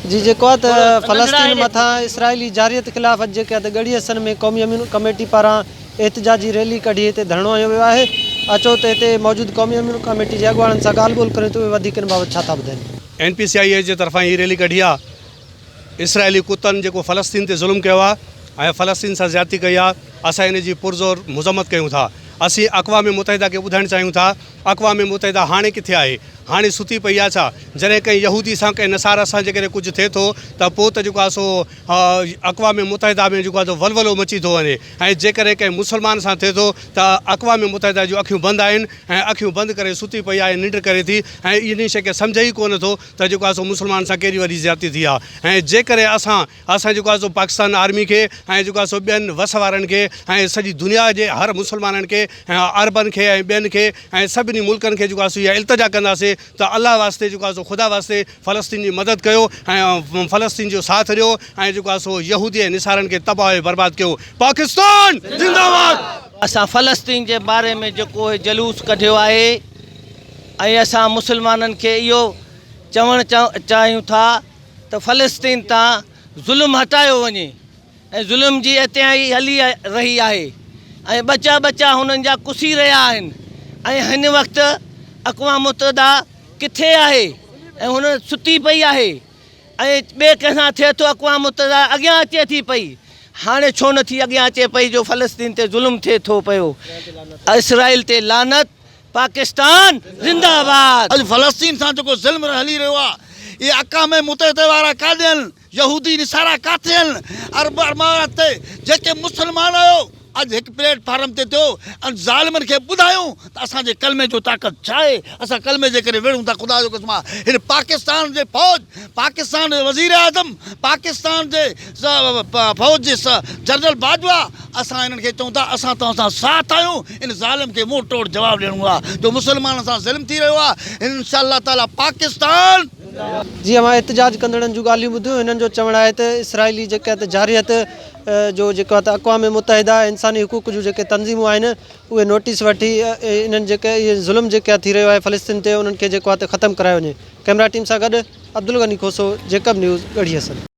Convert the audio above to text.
جي جيڪو آهي ته فلسطين مٿان اسرائيلي جارحيت خلاف اڄ جيڪي آهي ته ڳڙهي حسن ۾ قومي امن ڪميٽي پاران احتجاجي ريلي ڪڍي هتي ڌرڻو هنيو ويو آهي اچو ته هتي موجود قومي امن ڪميٽي جي اڳواڻن سان ڳالهه ٻولهه ڪريون ته اهي وڌيڪ ان بابت ڇا ٿا ٻڌائين. اين پي سي آء اي جي طرفان هي ريلي ڪڍي آهي اسرائيلي ڪتن جيڪو فلسطين تي ظلم ڪيو آهي ۽ فلسطين سان زيادتي ڪئي آهي اسان ان جي پرزور مذمت ڪيون ٿا اسين اقوام متحده کي ٻڌائڻ چاهيون ٿا اقوام متحده هاڻي ڪٿي آهي؟ هاڻي ستي پئي آهي ڇا؟ جڏهن ڪنهن يهودي سان ڪنهن نصارا سان جيڪڏهن ڪجهه ٿئي ٿو ته پوء ته جيڪو آهي سو اقوام متحده ۾ جيڪو آهي سو ولولو مچي ٿو وڃي ۽ جيڪڏهن ڪنهن مسلمان سان ٿئي ٿو ته اقوام متحده جون اکيون بند آهن ۽ اکيون بند ڪري ستي پئي آهي ننڊ ڪري ٿي ۽ انهي شيء کي سمجهي ئي ڪونه ٿو ته جيڪو آهي سو مسلمان سان ڪيڏي وڏي زيادتي ٿي آهي ۽ جيڪڏهن اسان اسان جيڪو آهي سو پاڪستان آرمي کي ۽ جيڪو آهي سو ٻين وس وارن کي ۽ سڄي دنيا جي هر مسلمانن کي ۽ عربن کي ۽ ٻين کي ۽ سڀني ملڪن کي جيڪو آهي سو اها التجا ڪنداسين ته الله واسطي جيڪو آهي سو خدا واسطي فلسطين جي مدد ڪيو ۽ فلسطين جو ساٿ ڏيو ۽ جيڪو آهي سو يهودي ۽ نصارن کي تباهه ۽ برباد ڪيو پاڪستان زنده باد. اسان فلسطين جي باري ۾ جيڪو هي جلوس ڪڍيو آهي ۽ اسان مسلمانن کي اهو چوڻ چاهيون ٿا ته فلسطين تان ظلم هٽايو وڃي ۽ ظلم جي اتهائي هلي رهي آهي ۽ ٻچا ٻچا هنن جا ڪسي رهيا آهن ۽ هن وقت اقوام متحده ڪٿي آهي ۽ هن ستي پئي آهي ۽ ٻئي ڪنهن سان ٿئي ٿو اقوام متحده اڳيان اچي ٿي پئي هاڻي ڇو نٿي اڳيان اچي پئي جو فلسطين تي ظلم ٿئي ٿو پيو اسرائيل تي لعنت پاڪستان زنده آباد. اڄ فلسطين سان جيڪو ظلم هلي رهيو آهي اهي اقوام متحده وارا ڪاڏي آهن يهودي نصارا ڪاٿي آهن عرب امارات تي جيڪي مسلمان آهيو اڄ هڪ پليٽ فارم تي ٿيو ۽ ظالمن کي ٻڌايون ته اسان جي ڪلمي جو طاقت ڇا آهي اسان ڪلمي جي ڪري وڙهون ٿا خدا جو قسم آهي هن پاڪستان جي فوج پاڪستان جي وزير اعظم پاڪستان جي فوج جي جنرل باجوا اسان انهن کي چئون ٿا اسان توهان سان ساٿ آهيون ان ظالم کي منهن ٽوڙ جواب ڏيڻو آهي جو مسلمانن سان ظلم ٿي رهيو آهي انشاء الله تعالي پاڪستان. جي اوهان احتجاج ڪندڙن جون ڳالهيون ٻڌيون هنن جو چوڻ آهي ته اسرائيلي جيڪا ته جارحيت جو جيڪو آهي ته اقوام متحده انساني حقوق جون جيڪي تنظيمون آهن اهي نوٽيس وٺي انهن جيڪي اهي ظلم جيڪا ٿي رهيو آهي فلسطين تي انهن کي جيڪو آهي ته ختم ڪرايو وڃي ڪئميرا ٽيم سان گڏ عبدالغني کوسو جيڪب نيوز ڳڙهي حسن.